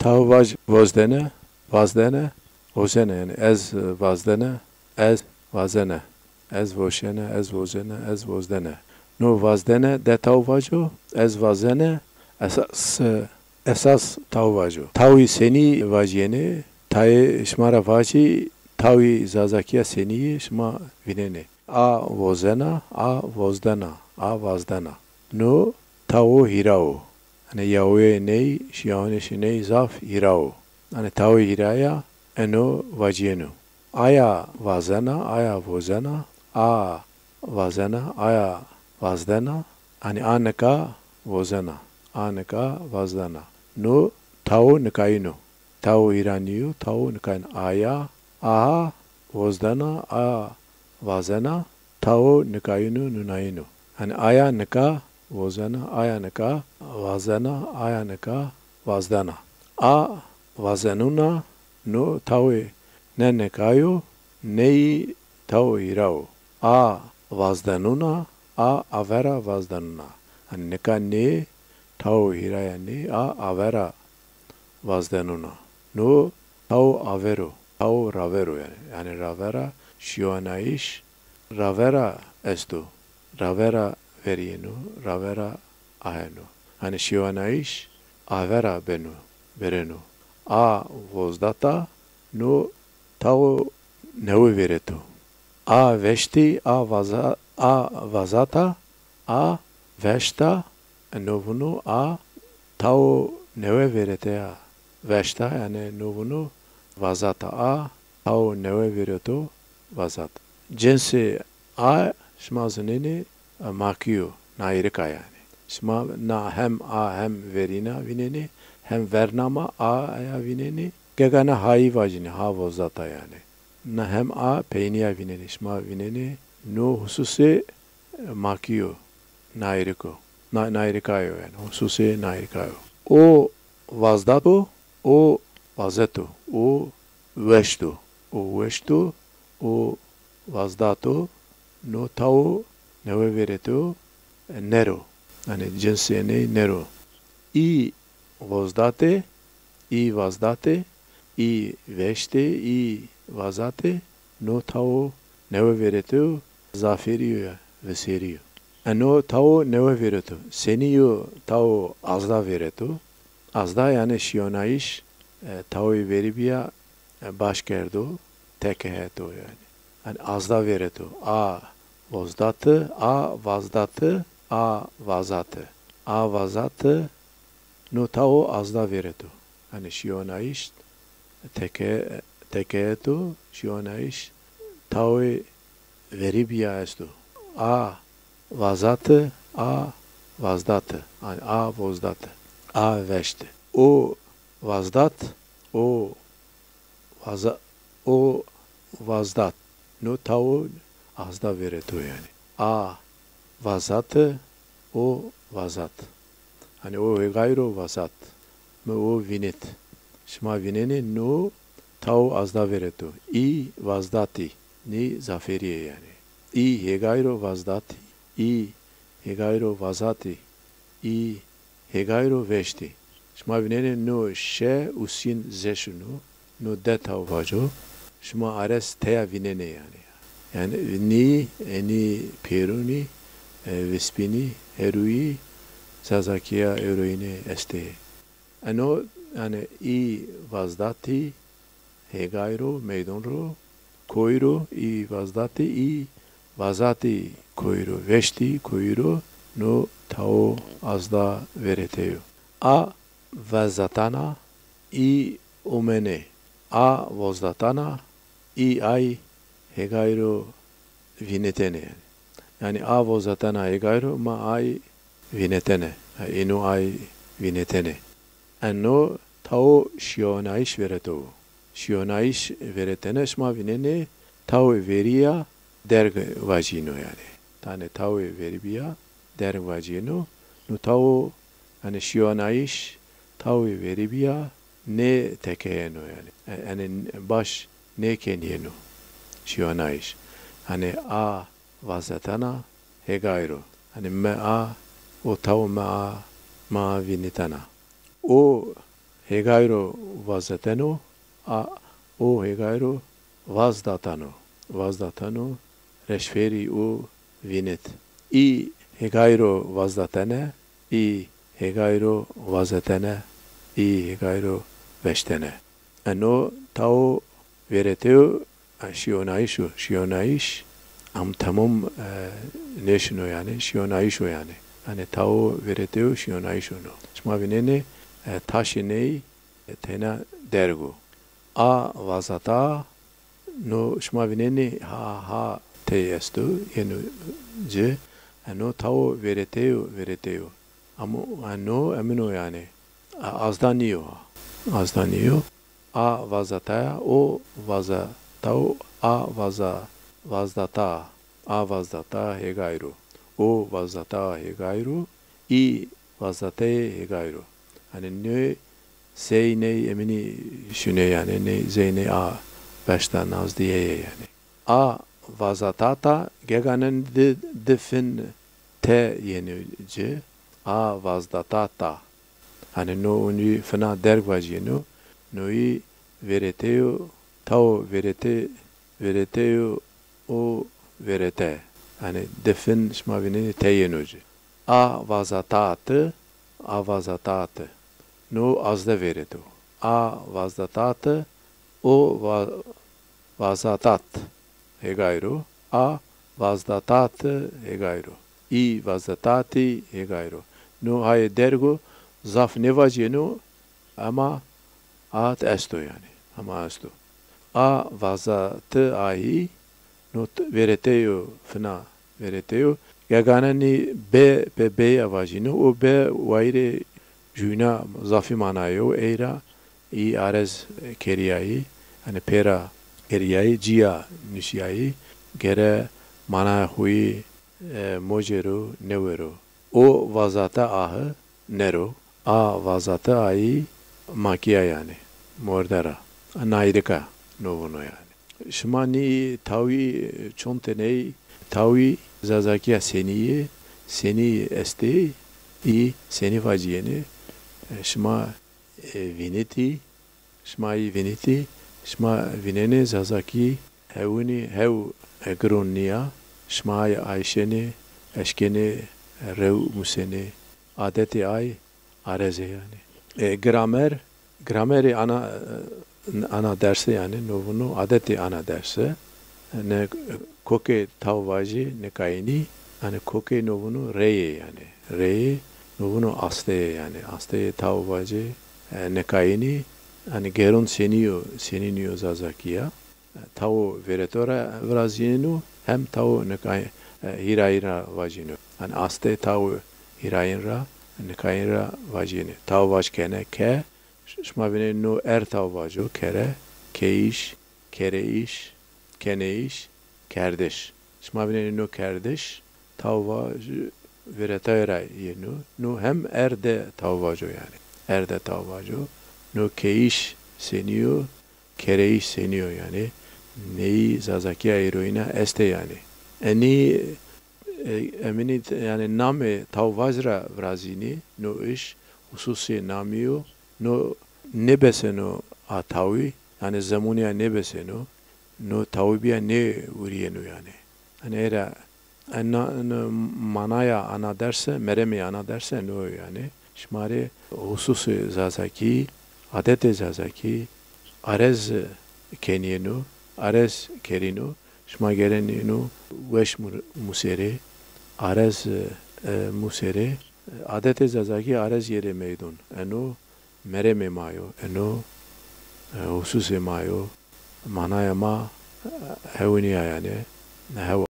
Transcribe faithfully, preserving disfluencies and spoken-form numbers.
Taw vaj vozdene, vazdene, vozene. Yanî ez vazdene, ez vazene. Ez voşene, ez vozene, ez vozdene. No vazdene de taw vajo, ez vazene esas, esas taw vajo. Tawî senî vajîyenê? Tayê şima ra vajî, tawî zazakîya senî yê şima vînenê. A vozena, a vozdena, a vazdena. No tawo hîra wo. Hanî yawê ney, şîyawanişê ney zaf hîra wo. Hanî tawê hîraya eno vacîyeno. Aya vazena, aya vozena, a vazena, aya vazdena. Hanî a nika vozena, a nika vazdena. No tawo nikayîn o. Tawo hîra nîyo, tawo nikayîn. Aya, aha vozdena, a vazena, tawo nikayîn o, nunayîn o. Hanî aya nika vozena, aya nika vazena, aya nika vazdena. A vazenuna, no tawê ne nikayo, neyî tawo hîra wo. A vazdenuna, a avera vazdenuna. Hanî nika nê, tawo hîraya nê, a avera vazdenuna. No tawo aver o, tawo raver o yanî. Yanî ravera şîwanayîş, ravera esto. Ravera verîyeno, ravera aheno. Hanî şîwanayîş avera beno, vereno. A vozdata, no tawo newe vêreto. A veştî, a vaza-, a vazata, a veşta, no vuno a tawo newe vêreteya veşta, yanî no vuno vazata, a tawo newe vêreto vazat. Cinsê a şima zinenê, e, makî yo, nayirika yanî. Şima na hem a hem verîna vînenê, hem verna ma a ya vînenê. Gegane hayî vajînê, ha vozdata yanî. Na hem a peynîya vînenê. Şima vînenê no hususê, e, makî yo, nayiriko. Na-, nayirika yo yanî. Hususê nayirika yo. O vazdato, o vazeto, o weşto, o weşto, o vazdato, no tawo newe vêreto, e, ner o. Yanî cinsê ney ner o. Î vozdate, î vazdate, î veşte, î vazate, no tawo newe vêreto, zafêrî yo ya, visêrî yo. Eno tawo newe vêreto. Senî yo tawo azda vêreto. Azda yanî şîyonayîş, e, tawê verî bîya, e, baş kerdo, teke heto yanî. Yanî azda vêreto. A vozdati, a vazdati, a vazati. A vazati, no tawo azda vêreto. Yanî şîyonayîş teke, teke heto, şîyonayîş tawê verî bîya esto. A vazati, a vazdati, yanî a vozdati, a veşti. O vazdat, o vaza-, o vazdat. No tawo azda vêreto yanî. A vazati, o vazat. Hanî o hêgayî ro vazat. Mi o vînit. Şima vînenê no tawo azda vêreto. Î vazdatî. Nî zafêrî yê yanî. Î hêgayî ro vazdatî. Î hêgayî ro vazatî. Î hêgayî ro veştî. Şima vînenê no şe û sîn zeşin o. No de taw vaco. Şima ares teya vînenê yanî. Yanî nî, enî pêrûnî, e, vispînî, herûyî, zazakîya ewroyîne estê. Eno, yanî î vazdatî hêgayî ro, meydon ro, koyî ro, î vazdatî, î vazatî koyî ro, veştî koyî ro, no tawo azda vêreteyo. A vazatana, î omene. A vozdatana, î ay hêgayî ro vînetene yanî. Yanî a vozdatana hêgayî ro ma ay vînetene. Ha, êno ay vînetene. Eno tawo şîyonayîş vêreto. Şîyonayîş vêretene şima vînenê tawê verî ya derg vacîno yanî. Tanê tawê verî bîya derg vacîyeno. No tawo, yanî şîyonayîş tawê verî bîya nêtekeyeno yanî. E, yanî baş nêkenîyeno şîyonayîş. Yanî a vazetena hêgayî ro. Hanî mi a, o tawo mi a, ma a vînitena. O hêgayro vazeteno, a, o hêgayro vazdateno. Vazdateno, reşverî û vînit. Î hêgayro vazdatene, î hêgayro vazetene, î hêgayro veştene. Eno tawo vêreteyo, e, şîyonayîş o, şîyonayîş am temom, e, nêşino yanî, şîyonayîş o yanî. Yanî tawo vêreteyo şîyonayîş o no. Şima vînenê, e, taşê ney, e, teyna derg o. A vazata, no şima vînenê ha, ha tey esto, yeno ci, e, no tawo vêreteyo, vêreteyo. Amo, e, no emin o yanî. A, azda nîyo. Azda nîyo. A vazataya, o vazataw, a vaza-, vazdata, a vazdata hêgayro. O vazdata hêgayro, î vazdateyê hêgayro. Hanî nê zey ney eminî şunê yanî, nê zey ney a veşta nazdîyeye yanî. A vazatata, geganen di, di fin te yeno ci, a vazdatata. Hanî no unî fina derg vajîyeno, noyî vêreteyo, tawo vêrete, vêreteyo, o vêrete. Hanî di fin şima vînenê te yeno ci. A vazatati, a vazatati. No azde vêreto. A vazdatati, o va-, vazatat hêgayro, a vazdatati hêgayro, î vazdatati hêgayro. No hayê derg o, zaf nêvajîyeno, ema at esto yanî, ema esto. A vazati ayî, no t-, vêreteyo fina, vêreteyo. Gegane nî be, be, beya vajîno, o be wayîrê jûyna zafî manayo, ey ra î arez kerîyayî, yanî pêra kerîyayî, cîya nusîyayî, gere manaya xo yî, e, mocêro, nêwero. O vazate ahi nêro, a vazate ayî makîya yanî, morde ra. Nayrika no vuno yanî. Şima nî tawî çond teney, tawî zazakîya senî yê, senî estê, î senî vacîyenê. Şima, e, vînitî, şima yî vînitî, şima vînenê zazakî hewinî hew, e, giron nîya, şima ay ayşenê, eşkenê, e, rew musenê, adetê ay areze yanî. E, gramer, gramerê ana, e, ana derse yanî, no vuno adetê ana derse. Ne kokê taw vajê, ne kayînî, yanî kokê no vuno reyê yanî. Reyê no vuno asteyê yanî. Asteyê taw vajê, e, ne kayînî, yanî geron senî yo, senî nîyo zazakî ya. Tawo vêreto ra virazîyeno, hem tawo nikay-, e, hîrayîn ra vajîno. Yanî astê tawo hîrayîn ra, nikayîn ra vajîyeno. Tawo vaj kene, ke, ş-, şima vînenê no er tawo vajo, kere, keyîş, kereyîş, keneyîş, kerdiş. Şima vînenê no kerdiş, tawo vaj vêretayî ra yeno. No hem er de tawo vajo yanî. Er de tawo vajo. No keyîş senî yo, kereyîş senî yo yanî. Neyî zazakîya êroyîna estê yanî. Enî, e, eminî t-, yanî namê taw vaj ra virazînî, no iş, hususê namî yo, no nêbeseno a tawî, yanî zemunîya nêbeseno, no tawî bîya nêvurîyeno yanî. Yanî ey ra E, na, na, manaya ana derse, meremê ana derse no yo yanî. Şima rê hususê zazakî, adetê zazakî arez kenîyeno, arez kerîno. Şima gerenî no weş mu-, muserê, arez, e, muserê. Adetê zazakî arez yerê meydon. Eno meremê ma yo, eno, e, hususê ma yo. Manaya ma, e, hewinîya yanî, hewa.